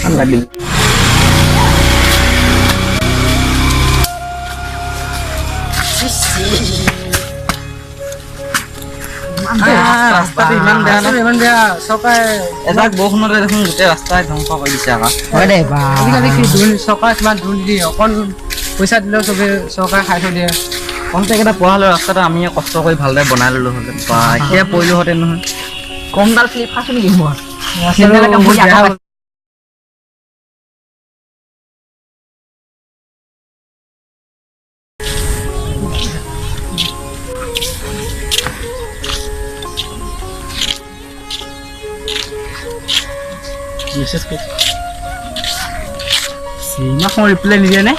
ৰাস্তাটো ইমান বেয়া ন? ইমান বেয়া, চৰকাৰে এজাক বৰষুণতে দেখোন গোটেই ৰাস্তাই ধ্বংস কৰি দিছে আকৌ। হয় দে বা। আজিকালি কি চৰকাৰে কিমান দুৰ্নীতি, অকণ পইচা দিলেও চবে চৰকাৰে খাই থৈ দিয়ে। কণ্টেক্ট এটা পোৱা হ'লে ৰাস্তাটো আমি কষ্ট কৰি ভালদৰে বনাই ল'লো হ'লে, বা এতিয়া পৰিলোহঁতেন নহয়। কমডাল শ্লিপ খাইছো নেকি মই? ৰাস্তাটো বহুত বেয়া হ'ল। মেছেজ কৰি ইমান সময় ৰিপ্লাই নিদিয়ে নে?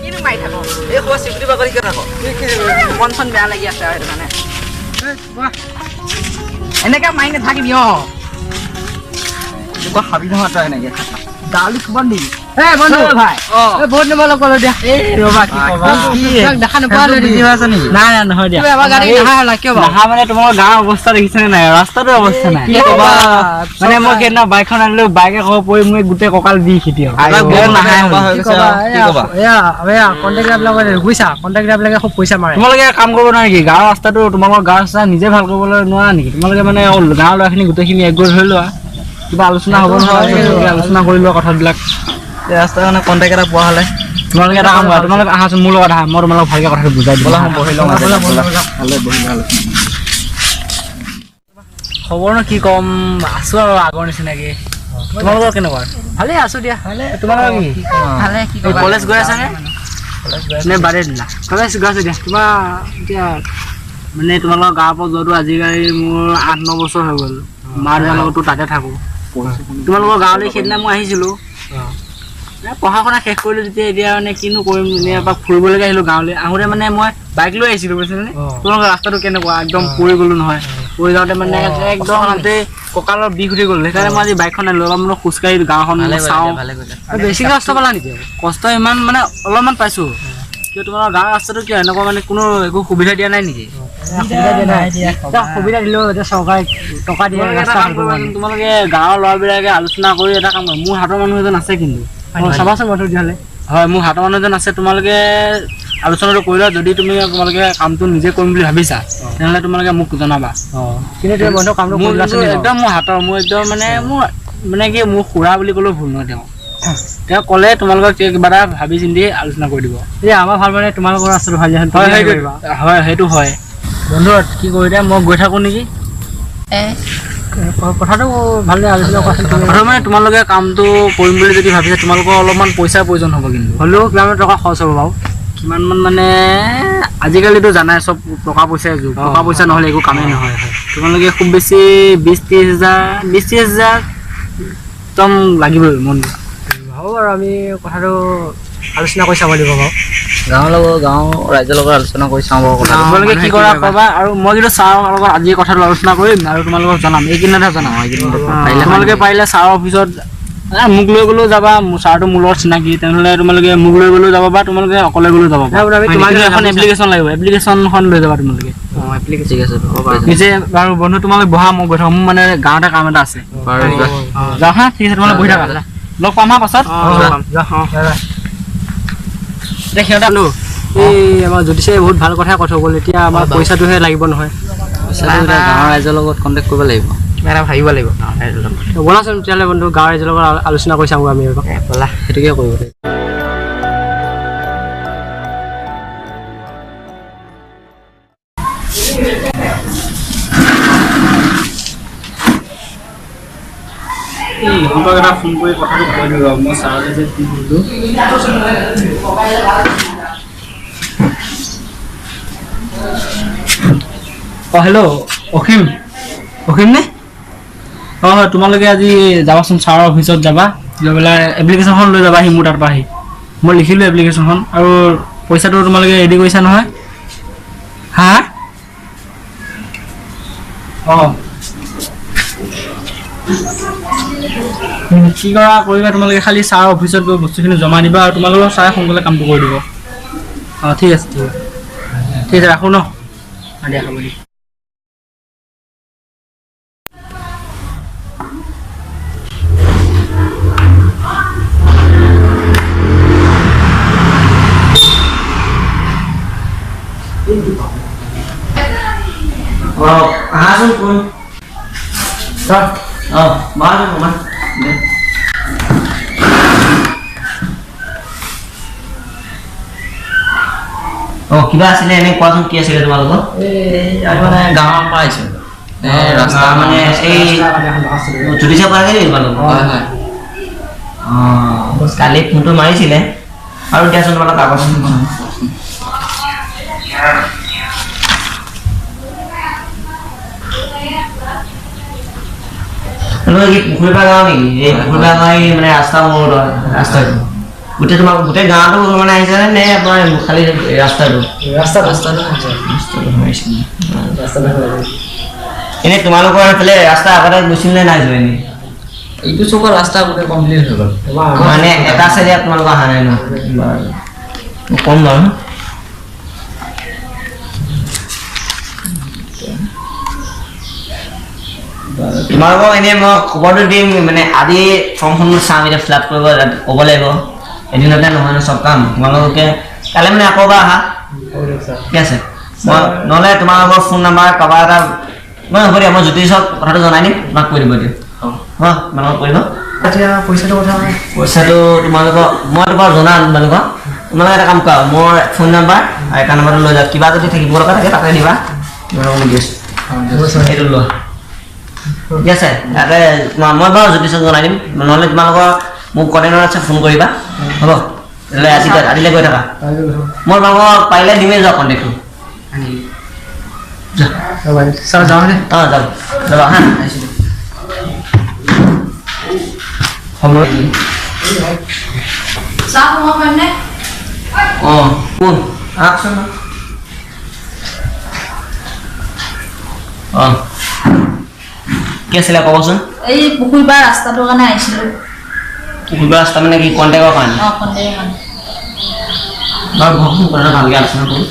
কিনো মাৰি থাক? এই খোৱা চিকুটি বাকলি কিয় থাক? মন চন বেয়া লাগি আছে আৰু সেইটো কাৰণে। এনেকে মাৰি নাথাকিবি অ। এনেকুৱা খাবি নহয় তই এনেকে। দালি কিমান দিবি? এই বন্ধু, ভাই। এই বহুত দিনৰ লগ পালো দিয়া। এই ৰ'বা, কি ক'বা? তোমাক দেখা নোপোৱা হ'লো বিজি হৈ আছা নেকি? নাই নাই, নহয় দিয়া। তুমি আমাৰ গাড়ী নাহা হ'লা কিয় বাৰু? নাহা মানে তোমাৰ গাঁৱৰ অৱস্থা দেখিছেনে নাই? ৰাস্তাটোৰ অৱস্থা নাই। কি ক'বা? মানে মই সেইদিনা বাইকখন আনিলো, বাইকে ক'ব পৰি মোৰ গোটেই কঁকাল বিষ এতিয়া। এজাক বৰষুণতে নাহাই এনেকুৱা হ'ল। হৈ কি গৈছে ক'বা? আৰু, কি ক'বা? এয়া এয়া কণ্টেক্টাৰ বিলাকে বুজিছা, কণ্টেক্টাৰ বিলাকে খুব পইচা মাৰে। তোমালোকে কাম কৰিব নোৱাৰা নেকি? গাঁৱৰ ৰাস্তাটো তোমালোকৰ গাঁৱৰ ৰাস্তা নিজে ভাল কৰিবলৈ নোৱাৰা নেকি? তোমালোকে মানে গাঁৱৰ ল'ৰাখিনি গোটেইখিনি একগোট হৈ লোৱা, কিবা আলোচনা হ'ব নহয়, আলোচনা কৰি লোৱা কথাবিলাক। এই ৰাস্তাৰ কাৰণে কণ্টেক্ট এটা পোৱা হ'লে। তোমালোকে এটা কাম কৰা, তোমালোকে আহাচোন মোৰ লগত আহা, মই তোমালোকক ভালকে কথাটো বুজাই দিম। ব'লা, বহি লওঁ আজি, ব'লা। ভালে বহি লওঁ আলোচনা। খবৰনো কি ক'ম, আছো আৰু আগৰ নিচিনাকে। তোমালোকৰ কেনেকুৱা? ভালে আছো দিয়া। তোমালোকৰ কি? ভালে, কি এই কলেজ গৈ আছা নে? নে বাদে দিলা? কলেজ গৈ আছো দিয়া। তোমাৰ এতিয়া মানে তোমালোকৰ গাঁৱৰ পৰা যোৱাটো আজিকালি মোৰ 8-9 বছৰ হৈ গ'ল। মা দেউতাৰ লগতো তাতে থাকো। তোমালোকৰ গাঁৱলৈ সেইদিনা মই আহিছিলো। পঢ়া শুনা শেষ কৰিলো যেতিয়া, এতিয়া মানে কিনো কৰিম, এনেই এপাক ফুৰিবলৈকে আহিলো গাঁৱলৈ। আহোঁতে মানে মই বাইক লৈ আহিছিলো, বুজিছানে? তোমালোকৰ ৰাস্তাটো কেনেকুৱা, একদম পৰি গ'লো নহয়। পৰি যাওঁতে মানে একদম গোটেই কঁকালৰ বিষ উঠি গ'ল। সেইকাৰণে মই আজি বাইকখন আনিলো, অলপ মানে খোজকাঢ়ি গাঁওখন চাওঁ। বেছি কষ্ট পালা নেকি? কষ্ট ইমান মানে অলপমান পাইছো। কিয় তোমালোকৰ গাঁৱৰ ৰাস্তাটো কিয় এনেকুৱা, মানে কোনো একো সুবিধা দিয়া নাই নেকি? সুবিধা দিলেও এতিয়া চৰকাৰে টকা দিয়ে। তোমালোকে এটা কাম কৰিবাচোন, তোমালোকে গাঁৱৰ ল'ৰাবিলাকে আলোচনা কৰি এটা কাম কৰা। মোৰ হাতৰ মানুহ এজন আছে কিন্তু। চাবাচোন বন্ধু তেতিয়াহ'লে। হয়, মোৰ হাতৰ মানুহ এজন আছে। তোমালোকে আলোচনাটো কৰি লোৱা। যদি তোমালোকে কামটো নিজে কৰিম বুলি ভাবিছা, তেনেহ'লে তোমালোকে মোক জনাবা। কিন্তু তুমি বন্ধু কামটো মোৰ কৰি লোৱাচোন কিন্তু দেই। একদম মোৰ হাতৰ, মোৰ একদম মানে মোৰ মানে কি মোৰ খুৰা বুলি ক'লেও ভুল নহয়। তেওঁ ক'লে তোমালোকক কিবা এটা ভাবি চিন্তি আলোচনা কৰি দিব। এই আমাৰ ভাল মানে তোমালোকৰ ৰাস্তাটো ভাল দিয়াচোন, হয়, তুমি সেইটো কৰিবা। হয়, সেইটো হয়। বন্ধু কি কৰি দিয়া, মই গৈ থাকো নেকি? কথাটো ভালদৰে আলোচনা কৰাচোন তুমি। প্ৰথমে মানে তোমালোকে কামটো কৰিম বুলি যদি ভাবিছা, তোমালোকৰ অলপমান পইচাৰ প্ৰয়োজন হ'ব কিন্তু। হ'লেও কিমান টকা খৰচ হ'ব বাৰু? কিমানমান মানে আজিকালিতো জানাই চব টকা পইচাৰ যুগ, টকা পইচা নহ'লে একো কামেই নহয়। তোমালোকে খুব বেছি 20-30 হাজাৰ, 20-30 হাজাৰ একদম লাগিবই মন। হ'ব বাৰু, আমি কথাটো আলোচনা কৰি চাব লাগিব বাৰু। গাঁৱৰ লগত, গাঁৱৰ ৰাইজৰ লগত আলোচনা কৰি চাওঁ বাৰু কথাটো। তোমালোকে কি কৰা ক'বা, আৰু মই কিন্তু ছাৰৰ লগত আজি কথাটো আলোচনা কৰিম আৰু তোমালোকক জনাম, এইকেইদিনতে জনাম। পাৰিলে তোমালোকে পাৰিলে ছাৰৰ অফিচত মোক লৈ গ'লেও যাবা, মোৰ ছাৰটো মোৰ লগত চিনাকি, তেনেহ'লে তোমালোকে মোক লৈ গ'লেও যাব বা তোমালোকে অকলে গ'লেও যাব। নাই, আমি তোমাক কিন্তু এখন এপ্লিকেশ্যন লাগিব, এপ্লিকেশ্যনখন লৈ যাবা তোমালোকে। ঠিক আছে, হ'ব বাৰু। নিজে বাৰু বন্ধু তোমালোক বহা, মই গৈ থাকোঁ, মোৰ মানে গাঁৱতে কাম এটা আছে। বাৰু, যোৱা। যাওঁ হা, ঠিক আছে, তোমালোক বহি থাকা, লগ পাম হা পাছত। এতিয়া সিহঁতে এই আমাৰ জ্যোতিষে বহুত ভাল কথাই কৈ থৈ গ'ল। এতিয়া আমাৰ পইচাটোহে লাগিব নহয়। পইচাটো এতিয়া গাঁৱৰ ৰাইজৰ লগত কণ্টেক্ট কৰিব লাগিব, কিবা এটা ভাবিব লাগিব। ব'লাচোন তেতিয়াহ'লে বন্ধু, গাঁৱৰ ৰাইজৰ লগত আলোচনা কৰি চাওঁ আমি এবাৰ। ব'লা, সেইটোকে কৰিব লাগিব। এই ইহঁতক এটা ফোন কৰি কথাটো কৈ দিওঁ ৰ, মই ছাৰলৈ যে কি দিলোঁ। হেল্ল' অসীম, অসীম নে? হয়, তোমালোকে আজি যাবাচোন ছাৰৰ অফিচত যাবা, গৈ পেলাই এপ্লিকেশ্যনখন লৈ যাবা আহি মোৰ তাৰ পৰা আহি। মই লিখিলোঁ এপ্লিকেশ্যনখন, আৰু পইচাটো তোমালোকে ৰেডি কৰিছা নহয়? হা? কি কৰা কৰিবা তোমালোকে, খালি ছাৰৰ অফিচত গৈ বস্তুখিনি জমা দিবা আৰু তোমালোকৰ ছাৰে সোনকালে কামটো কৰি দিব। ঠিক আছে, ঠিক আছে, ঠিক আছে, ৰাখোঁ ন। দিয়া, হ'ব দিয়া। অঁ, আহাচোন, কোন? অঁ, বহাচোন অকণমান। দে। অঁ, কিবা আছিলে এনেই কোৱাচোন, কি আছিলে তোমালোকৰ? এই আমি মানে গাঁৱৰ পৰা আহিছোঁ, এই ৰাস্তা মানে এই জ্যোতিষা পৰা নেকি তোমালোকৰ? হয় হয়। অঁ, কালি ফোনটো মাৰিছিলে। আৰু দিয়াচোন তোমালোক কাগজ। কি পুখুৰীপাৰ গাঁও নেকি? এই পুখুৰীপাৰ গাঁও, এই মানে ৰাস্তা মোৰ ৰাস্তাটো গোটেই তোমাৰ গোটেই গাঁৱটো মানে আহিছে নে আপোনাৰ খালি ৰাস্তাটো? ৰাস্তাটো। ৰাস্তাটো আহিছে। ৰাস্তাটো আহিছে। এনেই তোমালোকৰ সেইফালে ৰাস্তা আগতে গৈছিল নে নাই যোৱা এনেই? এইটো চুকৰ ৰাস্তা গোটেই কমপ্লিট হৈ গ'ল। মানে এটা চাইডে তোমালোকৰ অহা নাই ন? বাৰু, মই ক'ম বাৰু। তোমালোকক এনেই মই খবৰটো দিম, মানে আজি ফৰ্মখন চাম, এতিয়া ফিল আপ কৰিব ক'ব লাগিব, এদিনতে নহয় ন চব কাম। তোমালোকে কাইলৈ মানে আকৌ এবাৰ আহা, ঠিক আছে? মই নহ'লে তোমালোকৰ ফোন নাম্বাৰ কাৰোবাৰ এটা মই, হ'ব দিয়া, মই জ্যোতিষক কথাটো জনাই দিম, তোমাক কৈ দিব দিয়া। হ'ব, তোমালোকক কৰিব। এতিয়া পইচাটো কথা? পইচাটো তোমালোকক মই তোমাক জনাম। তোমালোকে এটা কাম কৰা, মোৰ ফোন নাম্বাৰ আৰু একাউণ্ট নাম্বাৰটো লৈ যাওক, কিবা যদি থাকিব লগা থাকে তাতে দিবা। তোমালোকক মই দি আছোঁ, সেইটো লোৱা, ঠিক আছে? তাতে মই বাৰু জ্যোতিষক জনাই দিম, নহ'লে তোমালোকৰ মোক কণ্টেক্ট আছে, ফোন কৰিবা। হ'ব তেতিয়াহ'লে, আজি আজিলৈ গৈ থাকা। মই তোমালোকক পাৰিলে দিমেই যোৱা কণ্টেক্টটো। ছাৰ, যাওঁ দে। অঁ, যাম, যাবা। হা, সময়। চাহ সোমাব পাৰিমনে? অঁ, কোন? আহকচোন। অঁ, কি আছিলে ক'বচোন? এই পুখুৰী পাৰ ৰাস্তাটোৰ কাৰণে আহিছিলোঁ। পুখুৰী পাৰ ৰাস্তা মানে কি, কণ্টেক্টৰ কাৰণে? অঁ, কণ্টেক্টৰ কাৰণে। বাৰু, বহকচোন, কথাটো ভালকৈ আলোচনা কৰোঁ।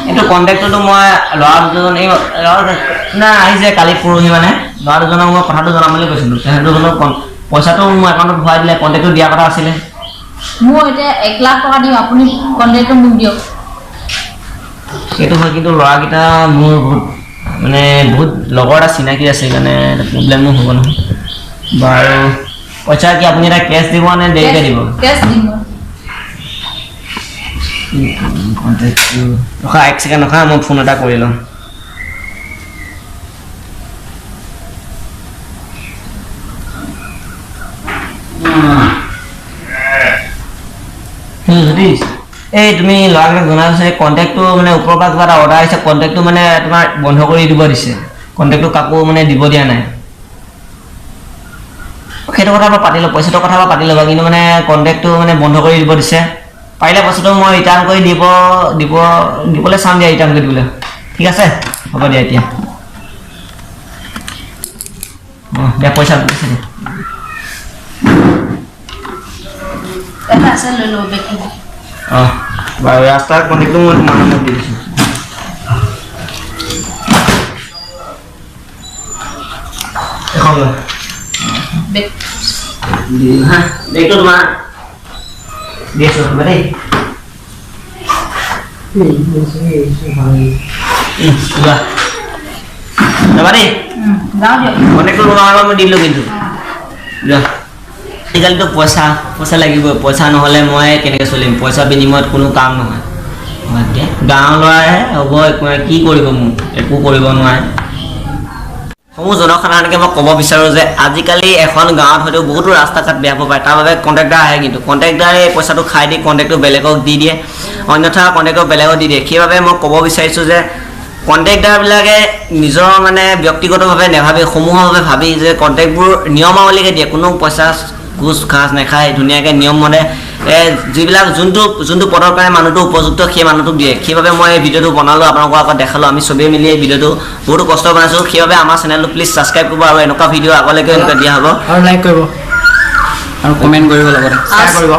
এইটো কণ্টেক্টটোতো মই ল'ৰা দুজন, এই ল'ৰা না আহিছে কালি পৰহি, মানে ল'ৰা দুজনক মই কথাটো জনাম বুলি কৈছিলোঁ। তেহেঁতক পইচাটো মোৰ একাউণ্টত ভৰাই দিলে, কণ্টেক্টটো দিয়া কথা আছিলে। মই এতিয়া 1 লাখ টকা দিম, আপুনি কণ্টেক্টটো মোক দিয়ক। সেইটো হয়, কিন্তু ল'ৰাকেইটা মোৰ বহুত মানে বহুত লগৰ এটা চিনাকি আছে, সেইকাৰণে প্ৰব্লেমো হ'ব নহয়। বাৰু, পইচা কি আপুনি এটা কেছ দিব নে দেৰিকৈ দিব? কেছ দিম মই। কণ্টেক্টটো, ৰখা এক ছেকেণ্ড, ৰখা, মই ফোন এটা কৰি লওঁ। জ্যোতিষ, এই তুমি ল'ৰাকেইটাক জনাই দিছে, কণ্টেক্টটো মানে ওপৰৰ পৰা কিবা এটা অৰ্ডাৰ আহিছে, কণ্টেক্টটো মানে তোমাৰ বন্ধ কৰি দিব দিছে, কণ্টেক্টটো কাকো মানে দিব দিয়া নাই। সেইটো কথা এবাৰ পাতি লওঁ, পইচাটোৰ কথা এবাৰ পাতি ল'বা, কিন্তু মানে কণ্টেক্টটো মানে বন্ধ কৰি দিব দিছে। পাৰিলে পইচাটো মই ৰিটাৰ্ণ কৰি দিব দিব দিবলৈ চাম দিয়া, ৰিটাৰ্ণ কৰি দিবলৈ। ঠিক আছে, হ'ব দিয়া এতিয়া। অঁ, দিয়া, পইচা পইচা দিয়া। এটা আছে, লৈ ল'ব বেগটো। অঁ, বাৰু, ৰাস্তাৰ কণ্টেক্টটো মই তোমাৰ নামত দি দিছোঁ। এখন লোৱা। বেগ। হা, বেগটো তোমাৰ দি আছোঁ, ৰ'বা দেই। যোৱা, যাবা দেই। যাওঁ দিয়ক। কণ্টেক্টটো তোমাৰ নাম্বাৰ মই দি দিলোঁ, কিন্তু যোৱা। আজিকালিতো পইচা পইচা লাগিবই, পইচা নহ'লে মই কেনেকৈ চলিম? পইচা বিনিময়ত কোনো কাম নহয়। বাদ দিয়া, গাঁৱৰ ল'ৰাহে হ'ব, একো নাই, কি কৰিব মোক, একো কৰিব নোৱাৰে। সমূহ জনসাধাৰণকে মই ক'ব বিচাৰোঁ যে আজিকালি এখন গাঁৱত হয়তো বহুতো ৰাস্তা ঘাট বেয়া হ'ব পাৰে, তাৰ বাবে কণ্ট্ৰেক্টাৰ আহে, কিন্তু কণ্ট্ৰেক্টাৰে এই পইচাটো খাই দি কণ্ট্ৰেক্টটো বেলেগক দি দিয়ে, অন্যথা কণ্ট্ৰেক্টটো বেলেগক দি দিয়ে। সেইবাবে মই ক'ব বিচাৰিছোঁ যে কণ্ট্ৰেক্টাৰবিলাকে নিজৰ মানে ব্যক্তিগতভাৱে নাভাবি সমূহভাৱে ভাবি যে কণ্ট্ৰেক্টবোৰ নিয়মাৱলীকে দিয়ে, কোনো পইচা ঘোচ ঘাচ নাখায়, ধুনীয়াকৈ নিয়মমতে যিবিলাক যোনটো যোনটো পদৰ কাৰণে মানুহটো উপযুক্ত সেই মানুহটোক দিয়ে। সেইবাবে মই এই ভিডিঅ'টো বনালোঁ, আপোনালোকৰ আগত দেখালোঁ। আমি চবেই মিলি এই ভিডিঅ'টো বহুতো কষ্ট বনাইছোঁ। সেইবাবে আমাৰ চেনেলটো প্লিজ ছাবস্ক্ৰাইব কৰিব আৰু এনেকুৱা ভিডিঅ' আগলৈকে এনেকুৱা দিয়া হ'ব। আৰু লাইক কৰিব আৰু কমেণ্ট কৰিব লগতে। শ্বেয়াৰ কৰিব।